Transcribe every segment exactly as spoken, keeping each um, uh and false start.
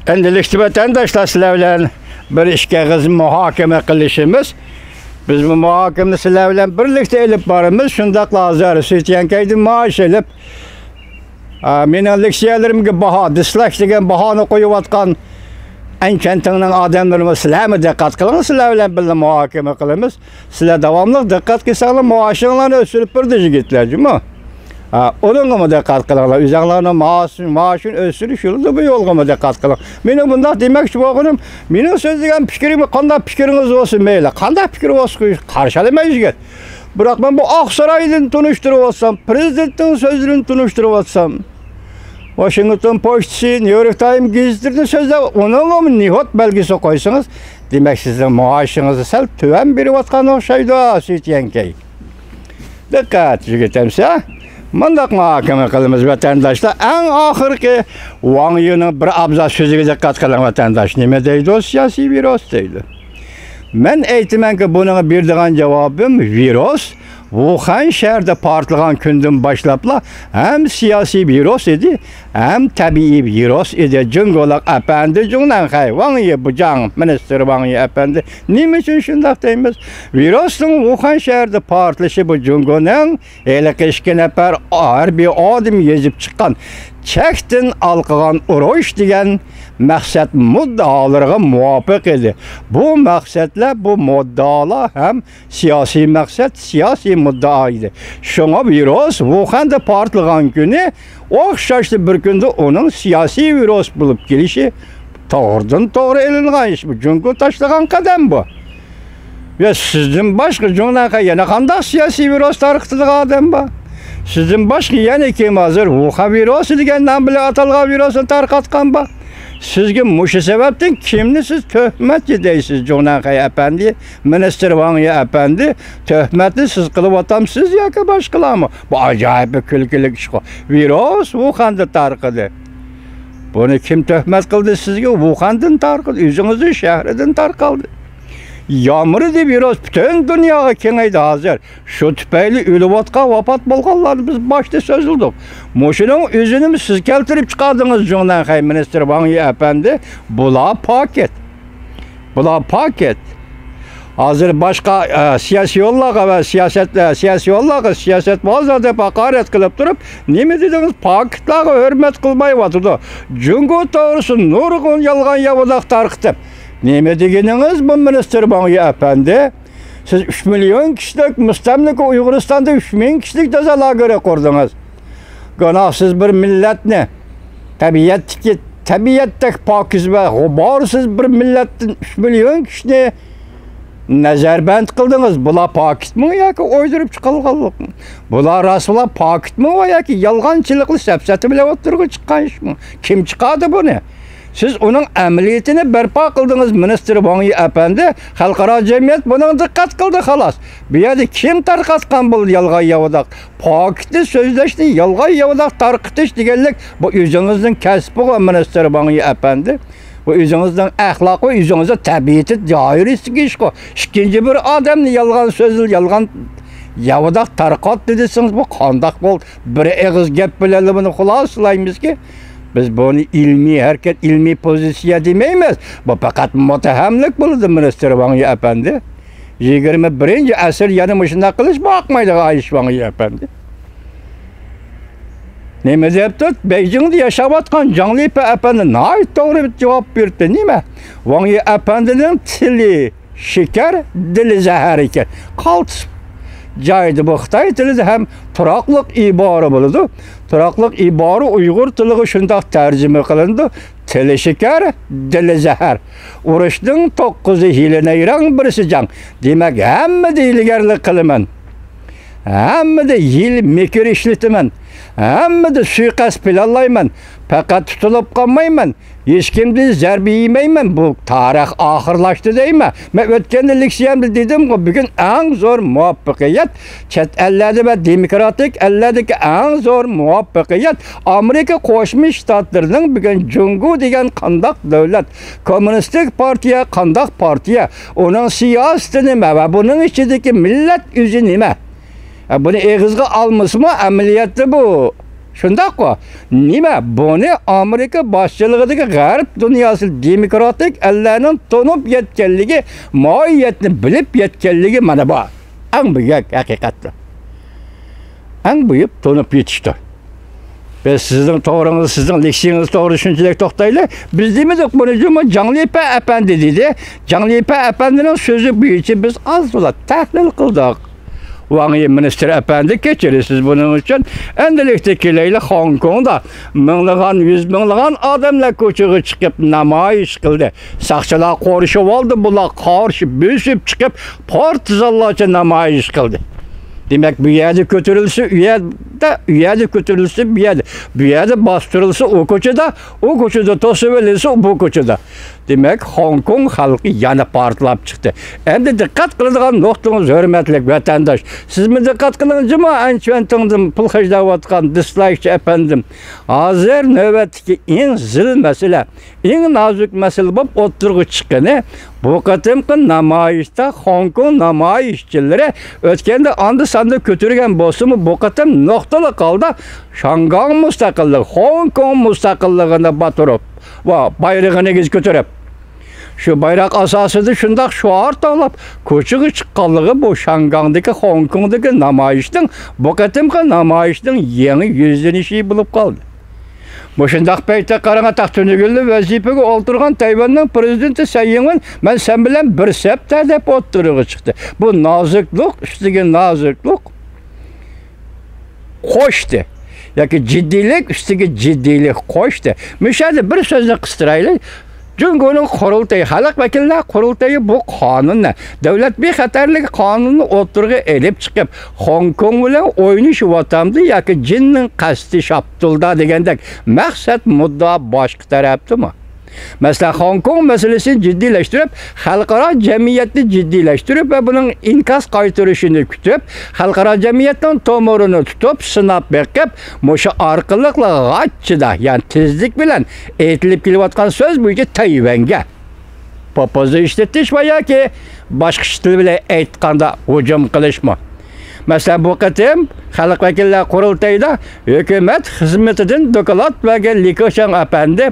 ئەمدىلىكتە ۋەتەنداشلار، سىلەر بىلەن بىر ئىككى ئېغىز مۇھاكىمە قىلىشىمىز. بىز بۇ مۇھاكىمىنى سىلەر بىلەن بىرلىكتە ئېلىپ بارىمىز. شۇنداقلا ھازىر سۈيتيەنكەيدىن مائاش ئېلىپ، ئا، مېنىڭ لېكسىيەلىرىمگە باھا، دىسلايك دېگەن باھانى قويۇۋاتقان ئەنچۈەنتىڭنىڭ ئادەملىرىمۇ سىلەرمۇ دىققەت قىلىڭ، سىلەر بىلەن بىللە مۇھاكىمە قىلىمىز. سىلەر داۋاملىق دىققەت قىلساڭلار، مائاشىڭلارنى ئۆستۈرۈپ بېرىدۇ يىگىتلەر جۇمۇ. ھە، ئۇنىڭغىمۇ دىققەت قىلىڭلار. ئۆزۈڭلارنىڭ مائاش-، مائاشىنى ئۆستۈرۈش يولىدا بۇ يولغىمۇ دىققەت قىلىڭ. مېنىڭ بۇنداق دېمەكچى بولغىنىم، مېنىڭ سۆزلىگەن پىكرىم، قانداق پىكرىڭىز بولسۇن مەيلى، قانداق پىكىر بولسا قويۇش، قارشى ئالىمەن يىگىت. بىراق مەن بۇ ئاقسارايدىن تونۇشتۇرۇۋاتسام، پىرېزىدېنتنىڭ سۆزلىرىنى تونۇشتۇرۇۋاتسام، ۋاشىنگتون پوچتىسى، نيۇ يورك تايم گېزىتلىرىنى سۆزلەپ، ئۇنىڭغىمۇ نېھوت بەلگىسى قويسىڭىز، دېمەك، سىزنىڭ مائاشىڭىزنى سەل تۆۋەن بېرىۋاتقان ئوخشايدۇ، سۈيتيەنكەي. دىققەت، يىگىت ئەمسە. مۇنداق مۇھاكىمە قىلىمىز، ۋەتەنداشلار. ئەڭ ئاخىرقى ۋاڭ يىنىڭ بىر ئابزاس سۆزىگە دىققەت قىلىڭ، ۋەتەنداش. نېمە دەيدۇ؟ سىياسىي ۋىرۇس دەيدۇ. مەن ئېيتىمەنكى، بۇنىڭغا بېرىدىغان جاۋابىم، ۋىرۇس ۋۇخەن شەھىرىدە پارتلىغان كۈندىن باشلاپلا ھەم سىياسىي ۋىرۇس ئىدى، ھەم تەبىئىي ۋىرۇس ئىدى. جۇڭگولۇق ئەپەندى جۇڭنەنخەي، ۋاڭ يى بۇجاڭ، مىنىستىر ۋاڭ يى ئەپەندى، نېمە ئۈچۈن شۇنداق دەيمىز؟ ۋىرۇسنىڭ ۋۇخەن شەھىرىدە پارتلىشى بۇ جۇڭگونىڭ ھېلىقى ئىككى نەپەر ھەربىي ئادىمى يېزىپ چىققان چەكتىن ئالقىغان ئۇرۇش دېگەن مەقسەت مۇددىئالىرىغا مۇۋاپىق ئىدى. بۇ مەقسەتلەر، بۇ مۇددىئالار ھەم سىياسىي مەقسەت، سىياسىي مۇددىئا ئىدى. شۇڭا ۋىرۇس ۋۇخەندە پارتلىغان كۈنى ئوخشاشلا بىر كۈندە ئۇنىڭ سىياسىي ۋىرۇس بولۇپ كېلىشى توغرىدىن توغرا ئېلىنغان ئىش. بۇ جۇڭگو تاشلىغان قەدەم بۇ. يا سىزدىن باشقا جۇڭنەنخەي يەنە قانداق سىياسىي ۋىرۇس تارقىتىدىغان ئادەم بار؟ سىزدىن باشقا يەنە كىم ھازىر ۋۇخەن ۋىرۇسى دېگەن نام بىلەن ئاتالغان ۋىرۇسنى تارقاتقان بار؟ سىزگە مۇشۇ سەۋەبتىن كىمنى سىز تۆھمەتچى دەيسىز، جۇڭنەنخەي ئەپەندى، مىنىستىر ۋاڭ يى ئەپەندى؟ تۆھمەتنى سىز قىلىۋاتامسىز ياكى باشقىلارمۇ؟ بۇ ئاجايىپ بىر كۈلكىلىك ئىشقۇ. ۋىرۇس ۋۇخەندە تارقىدى. بۇنى كىم تۆھمەت قىلدى سىزگە؟ ۋۇخەندىن تارقىدى، ئۆزىڭىزنىڭ شەھىرىدىن تارقالدى. يامرىدى ۋىرۇس، پۈتۈن دۇنياغا كېڭەيدى ھازىر. شۇ تۈپەيلى ئۆلۈۋاتقان، ۋاپات بولغانلارنى بىز باشتا سۆزلىدۇق. مۇشۇنىڭ ئۆزىنىمۇ سىز كەلتۈرۈپ چىقاردىڭىز، جۇڭنەنخەي مىنىستىر ۋاڭ يى ئەپەندى. بۇلار پاكىت. بۇلار پاكىت. ھازىر باشقا، ئە، سىياسىيونلارغا ۋە سىياسەت، ئە، سىياسىيونلارغا سىياسەتۋازلار دەپ ھاقارەت قىلىپ تۇرۇپ، نېمە دېدىڭىز؟ پاكىتلارغا ھۆرمەت قىلمايۋاتىدۇ. جۇڭگو توغرىسىدا نۇرغۇن يالغان ياۋىداق تارقىتىپ، نېمە دېگىنىڭىز بۇ، مىنىستىر ۋاڭ يى ئەپەندى؟ سىز ئۈچ مىليون كىشىلىك مۇستەملىكە ئۇيغۇرىستاندا ئۈچ مىڭ كىشىلىك جازا لاگېرى قۇردىڭىز. گۇناھسىز بىر مىللەتنى، تەبىئەتتىكى، تەبىئەتتەك پاكىز ۋە غۇبارسىز بىر مىللەتتىن ئۈچ مىليون كىشىنى نەزەربەند قىلدىڭىز. بۇلار پاكىتمۇ ياكى ئويدۇرۇپ چىقارغانلىقمۇ؟ بۇلار راستلا پاكىتمۇ ۋە ياكى يالغانچىلىقلا سەپسەتە بىلەن ئوتتۇرىغا چىققان ئىشمۇ؟ كىم چىقاردى بۇنى؟ سىز ئۇنىڭ ئەمەلىيىتىنى بەرپا قىلدىڭىز، مىنىستىر ۋاڭ يى ئەپەندى. خەلقئارا جەمئىيەت بۇنىڭغا دىققەت قىلدى، خالاس. بۇ يەردە كىم تارقاتقان بۇ يالغان ياۋىداق؟ پاكىتنى سۆزلەشنى يالغان ياۋىداق تارقىتىش دېگەنلىك، بۇ ئۆزىڭىزنىڭ كەسپىغۇ، مىنىستىر ۋاڭ يى ئەپەندى. بۇ ئۆزىڭىزنىڭ ئەخلاقى، ئۆزىڭىزنىڭ تەبىئىتى دائىرىسىدىكى ئىشقۇ. ئىككىنچى بىر ئادەمنى يالغان سۆزلە، يالغان ياۋىداق تارقاتتى دېسىڭىز، بۇ قانداق بولدى؟ بىر ئېغىز گەپ بىلەنلا بۇنى خۇلاسىلايمىزكى، بىز بۇنى ئىلمىي ھەرىكەت، ئىلمىي پوزىتسىيە دېمەيمىز. بۇ پەقەت مۇتتەھەملىك بولىدۇ، مىنىستىر ۋاڭ يى ئەپەندى. يىگىرمە بىرىنچى ئەسىر يەنە مۇشۇنداق قىلىش باقمايدىغان ئىش، ۋاڭ يى ئەپەندى. نېمە دەپتۇ؟ بېيجىڭدا ياشاۋاتقان جاڭ لىپې ئەپەندى ناھايىتى توغرا بىر جاۋاب بېرىپتۇ. نېمە؟ ۋاڭ يى ئەپەندىنىڭ تىلى شېكەر، دىلى زەھەر ئىكەن. قالتىس جايىدا بۇ خىتاي تىلىدا ھەم تۇراقلىق ئىبارە بولىدۇ. تۇراقلىق ئىبارە ئۇيغۇر تىلىغا شۇنداق تەرجىمە قىلىنىدۇ: تىلى شېكەر، دىلى زەھەر. ئۇرۇشنىڭ توققۇزى ھىيلە نەيرەڭ، بىرسى جەڭ. دېمەك، ھەممىدە ھىيلىگەرلىك قىلىمەن. ھەممىدە ھىيلە مىكىر ئىشلىتىمەن. ھەممىدە سۇيىقەست پىلانلايمەن. پەقەت تۇتۇلۇپ قالمايمەن. ھېچكىمدىن زەربە يېمەيمەن. بۇ تارىخ ئاخىرلاشتى دەيمەن. مەن ئۆتكەندە لېكسىيەمدە دېدىمغۇ، بۈگۈن ئەڭ زور مۇۋەپپەقىيەت، چەت ئەللەردە ۋە دېموكراتىك ئەللەردىكى ئەڭ زور مۇۋەپپەقىيەت ئامېرىكا قوشما شتاتلىرىنىڭ بۈگۈن جۇڭگو دېگەن قانداق دۆلەت، كوممۇنىستىك پارتىيە قانداق پارتىيە، ئۇنىڭ سىياسىتى نېمە ۋە بۇنىڭ ئىچىدىكى مىللەت ئۆزى نېمە؟ بۇنى ئېغىزغا ئالمىسىمۇ، ئەمەلىيەتتە بۇ شۇنداققۇ؟ نېمە، بۇنى ئامېرىكا باشچىلىقىدىكى غەرب دۇنياسى دېموكراتىك ئەللەرنىڭ تونۇپ يەتكەنلىكى، ماھىيەتنى بىلىپ يەتكەنلىكى مانا بۇ. ئەڭ بۈيۈك ھەقىقەتتۇر. ئەڭ بۈيۈك تونۇپ يېتىشتۇر. بىز سىزنىڭ توغرىڭىز، سىزنىڭ لېكسىيىڭىز توغرىدا شۇنچىلىك توختايلى. بىز دېمىدۇق بۇنى جۇمۇ، جاڭلىپە ئەپەندى دېدى. جاڭلىپە ئەپەندىنىڭ سۆزى بويىچە بىز ئاز تولا تەھلىل قىلدۇق. ۋاڭ يى مىنىستىر ئەپەندى، كەچۈرىسىز بۇنىڭ ئۈچۈن. ئەمدىلىكتە كېلەيلى، خوڭكوڭدا مىڭلىغان، يۈز مىڭلىغان ئادەملەر كوچىغا چىقىپ نامايىش قىلدى. ساقچىلار قورشىۋالدى، بۇلار قارشى بۆسۈپ چىقىپ، پارتىزانلارچە نامايىش قىلدى. دېمەك، بۇ يەردە كۆتۈرۈلسە، ئۇ يەردە، ئۇ يەردە كۆتۈرۈلسە، بۇ يەردە، بۇ يەردە باستۇرۇلسا، ئۇ كوچىدا، ئۇ كوچىدا توسۇۋېلىنسا، بۇ كوچىدا. دېمەك، خوڭكوڭ خەلقى يەنە پارتلاپ چىقتى. ئەمدى دىققەت قىلىدىغان نۇقتىڭىز، ھۆرمەتلىك ۋەتەنداش. سىزمۇ دىققەت قىلىڭ، جۇمۇ ئەنچۈەنتىڭدىن پۇل خەجلەۋاتقان دىسلايكچى ئەپەندىم. ھازىر نۆۋەتتىكى ئەڭ زىل مەسىلە، ئەڭ نازۇك مەسىلە بولۇپ ئوتتۇرىغا چىققىنى، بۇ قېتىمقى نامايىشتا خوڭكوڭ نامايىشچىلىرى ئۆتكەندە ئاندا-ساندا كۆتۈرگەن بولسىمۇ، بۇ قېتىم نۇقتىلىق ھالدا شاڭگاڭ مۇستەقىللىقى، خوڭكوڭ مۇستەقىللىقىنى باتۇرۇپ، ۋە بايرىغىنى ئېگىز كۆتۈرۈپ، شۇ بايراق ئاساسىدا شۇنداق شوئار توۋلاپ، كوچىغا چىققانلىقى بۇ شاڭگاڭدىكى، خوڭكوڭدىكى نامايىشنىڭ، بۇ قېتىمقى نامايىشنىڭ يېڭى يۈزلىنىشى بولۇپ قالدى. مۇشۇنداق پەيتتە قاراڭ، تەختىنۈگۈنلۈك ۋەزىپىگە ئولتۇرغان تەيۋەننىڭ پىرېزىدېنتى سەي ئىڭۋېن، «مەن سەن بىلەن بىر سەپتە» دەپ ئوتتۇرىغا چىقتى. بۇ نازۇكلۇق ئۈستىگە نازۇكلۇق قوشتى. ياكى جىددىيلىك ئۈستىگە جىددىيلىك قوشتى. مۇشۇ يەردە بىر سۆزنى قىستۇرايلى. جۇڭگونىڭ قۇرۇلتىيى، خەلق ۋەكىللەر قۇرۇلتىيى بۇ قانۇننى، دۆلەت بىخەتەرلىكى قانۇنىنى ئوتتۇرىغا ئېلىپ چىقىپ، خوڭكوڭ بىلەن ئوينىشىۋاتامدۇ ياكى جىننىڭ قەستى شاپتۇلدا دېگەندەك، مەقسەت مۇددىئا باشقا تەرەپتىمۇ؟ مەسىلەن، خوڭكوڭ مەسىلىسىنى جىددىيلەشتۈرۈپ، خەلقئارا جەمئىيەتنى جىددىيلەشتۈرۈپ ۋە بۇنىڭ ئىنكاس قايتۇرۇشىنى كۈتۈپ، خەلقئارا جەمئىيەتنىڭ تومۇرىنى تۇتۇپ، سىناپ بېقىپ، مۇشۇ ئارقىلىقلا غاچچىدا، يەنى تېزلىك بىلەن ئېيتىلىپ كېلىۋاتقان سۆز بويىچە تەيۋەنگە پوپوزا ئىشلىتىش ۋە ياكى باشقىچە تىل بىلەن ئېيتقاندا ھۇجۇم قىلىشمۇ؟ مەسىلەن، بۇ قېتىم خەلق ۋەكىللەر قۇرۇلتىيىدا ھۆكۈمەت خىزمىتىدىن دوكلات بەرگەن لى كېچياڭ ئەپەندى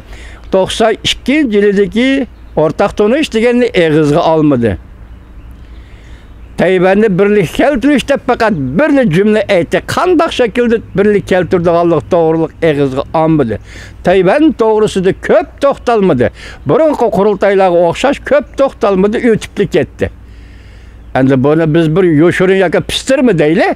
توقسان ئىككىنچى يىلىدىكى ئورتاق تونۇش دېگەننى ئېغىزغا ئالمىدى. تەيۋەننى بىرلىككە كەلتۈرۈش دەپ پەقەت بىرلا جۈملە ئېيتتى. قانداق شەكىلدە بىرلىككە كەلتۈرىدىغانلىق توغرىلىق ئېغىزغا ئالمىدى. تەيۋەن توغرىسىدا كۆپ توختالمىدى. بۇرۇنقى قۇرۇلتايلارغا ئوخشاش كۆپ توختالمىدى، ئۆتۈپلا كەتتى. ئەمدى بۇنى بىز بىر يوشۇرۇن ياكى پىستىرما دەيلى.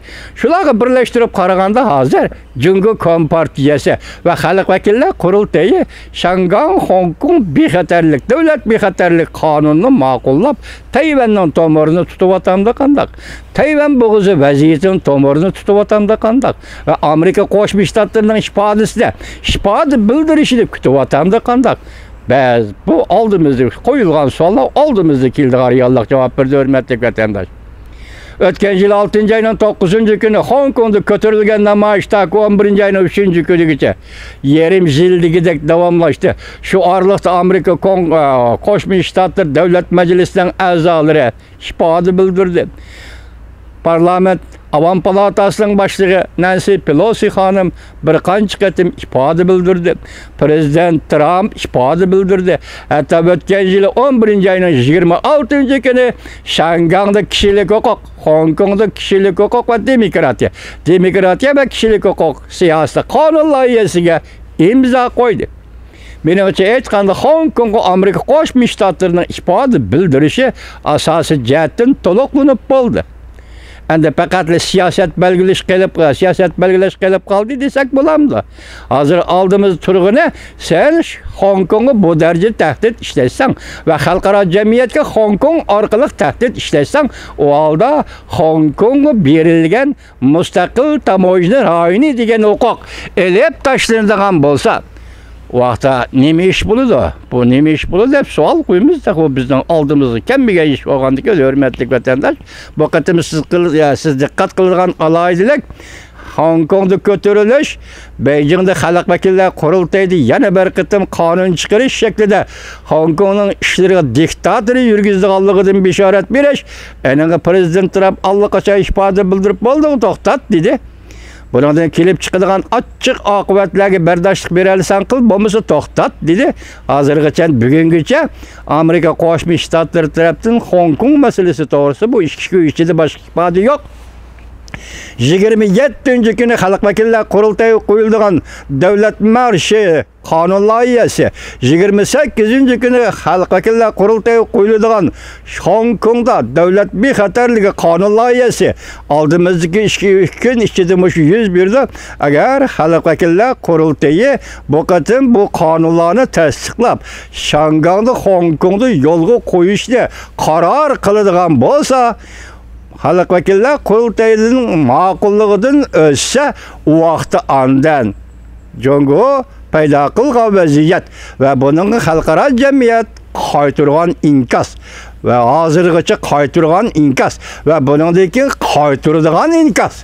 شۇلارغا بىرلەشتۈرۈپ قارىغاندا، ھازىر جۇڭگو كومپارتىيەسى ۋە خەلق ۋەكىللەر قۇرۇلتىيى شاڭگاڭ، خوڭكوڭ بىخەتەرلىك، دۆلەت بىخەتەرلىك قانۇنىنى ماقۇللاپ، تەيۋەننىڭ تومۇرىنى تۇتۇۋاتامدۇ قانداق؟ تەيۋەن بوغۇزى ۋەزىيىتىنىڭ تومۇرىنى تۇتۇۋاتامدۇ قانداق؟ ۋە ئامېرىكا قوشما شتاتلىرىنىڭ ئىپادىسىدە ئىپادە بىلدۈرۈشىنى كۈتۈۋاتامدۇ قانداق؟ بەس، بۇ ئالدىمىزدا قويۇلغان سوئاللار، ئالدىمىزدا كېلىدىغان رېئاللىق، جاۋاب بېرىدۇ، ھۆرمەتلىك ۋەتەنداش. ئۆتكەن يىل ئالتىنچى ئاينىڭ توققۇزىنچى كۈنى خوڭكوڭدا كۆتۈرۈلگەن نامايىش تاكى ئون بىرىنچى ئاينىڭ ئۈچىنچى كۈنىگىچە يېرىم يىل دېگۈدەك داۋاملاشتى. شۇ ئارىلىقتا ئامېرىكا كوڭ-، ئە، قوشما شتاتلىرى دۆلەت مەجلىسىنىڭ ئەزالىرى ئىپادە بىلدۈردى. پارلامېنت ئاۋام پالاتاسىنىڭ باشلىقى نەنسى پېلوسى خانىم بىر قانچە قېتىم ئىپادە بىلدۈردى. پىرېزىدېنت ترامپ ئىپادە بىلدۈردى. ھەتتا ئۆتكەن يىلى ئون بىرىنچى ئاينىڭ يىگىرمە ئالتىنچى كۈنى شياڭگاڭدا كىشىلىك ھوقۇق، خوڭكوڭدا كىشىلىك ھوقۇق ۋە دېموكراتىيە، دېموكراتىيە ۋە كىشىلىك ھوقۇق سىياسىتى قانۇن لايىھەسىگە ئىمزا قويدى. مېنىڭچە ئېيتقاندا، خوڭكوڭغا ئامېرىكا قوشما شتاتلىرىنىڭ ئىپادە بىلدۈرۈشى ئاساسىي جەھەتتىن تولۇقلىنىپ بولدى. ئەمدى پەقەتلا سىياسەت بەلگىلەش قېلىپ، سىياسەت بەلگىلەش قېلىپ قالدى دېسەك بولامدۇ؟ ھازىر ئالدىمىزدا تۇرغىنى، سەن خوڭكوڭغا بۇ دەرىجىدە تەھدىت ئىشلەتسەڭ ۋە خەلقئارا جەمئىيەتكە خوڭكوڭ ئارقىلىق تەھدىت ئىشلەتسەڭ، ئۇ ھالدا خوڭكوڭغا بېرىلگەن مۇستەقىل تاموژنا رايونى دېگەن ھوقۇق ئېلىپ تاشلىنىدىغان بولسا، ئۇ ۋاقىتتا نېمە ئىش بولىدۇ؟ بۇ نېمە ئىش بولىدۇ دەپ سوئال قويىمىز. تېخى بۇ بىزنىڭ ئالدىمىزغا كەلمىگەن ئىش بولغاندىكىن، ھۆرمەتلىك ۋەتەنداش، بۇ قېتىم سىز قىل-، يا، سىز دىققەت قىلىدىغان ئالاھىدىلىك، خوڭكوڭدا كۆتۈرۈلۈش، بېيجىڭدا خەلق ۋەكىللەر قۇرۇلتىيىدا يەنە بىر قېتىم قانۇن چىقىرىش شەكلىدە خوڭكوڭنىڭ ئىشلىرىغا دىكتاتور يۈرگۈزىدىغانلىقىدىن بېشارەت بېرىش، ئېنىڭى پىرېزىدېنت ترامپ ئاللىقاچان ئىپادە بىلدۈرۈپ، «بولدى، توختات» دېدى. بۇنىڭدىن كېلىپ چىقىدىغان ئاچچىق ئاقىۋەتلەرگە بەرداشلىق بېرەلىسەڭ قىل، بولمىسا توختات، دېدى. ھازىرغىچە، بۈگۈنگىچە ئامېرىكا قوشما شتاتلىرى تەرەپتىن خوڭكوڭ مەسىلىسى توغرىسىدا بۇ ئىككى كۈن ئىچىدە باشقا ئىپادە يوق. يىگىرمە يەتتىنچى كۈنى خەلق ۋەكىللەر قۇرۇلتىيىغا قويۇلىدىغان دۆلەت مارشى قانۇن لايىھەسى، يىگىرمە سەككىزىنچى كۈنى خەلق ۋەكىللەر قۇرۇلتىيىغا قويۇلىدىغان خوڭكوڭدا دۆلەت بىخەتەرلىكى قانۇن لايىھەسى، ئالدىمىزدىكى ئىككى، ئۈچ كۈن ئىچىدە مۇشۇ يۈز بېرىدۇ. ئەگەر خەلق ۋەكىللەر قۇرۇلتىيى بۇ قېتىم بۇ قانۇنلارنى تەستىقلاپ، شياڭگاڭدا خوڭكوڭدا يولغا قويۇشنى قارار قىلىدىغان بولسا، خەلق ۋەكىللەر قۇرۇلتىيىنىڭ ماقۇللۇقىدىن ئۆتسە، ئۇ ۋاقىتتا ئاندىن جۇڭگو پەيدا قىلغان ۋەزىيەت ۋە بۇنىڭغا خەلقئارا جەمئىيەت قايتۇرغان ئىنكاس ۋە ھازىرغىچە قايتۇرغان ئىنكاس ۋە بۇنىڭدىن كېيىن قايتۇرىدىغان ئىنكاس.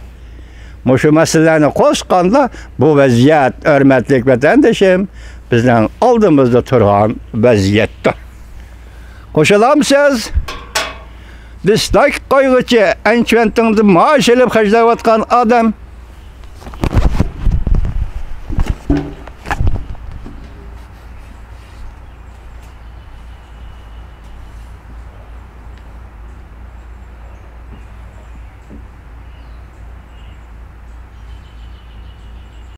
مۇشۇ مەسىلىلەرنى قوشقاندا، بۇ ۋەزىيەت، ھۆرمەتلىك ۋەتەندىشىم، بىزنىڭ ئالدىمىزدا تۇرغان ۋەزىيەتتۇر. قوشۇلامسىز؟ دىسلايك قويغۇچى، ئەنچۈەنتىڭدىن مائاش ئېلىپ خەجلەۋاتقان ئادەم،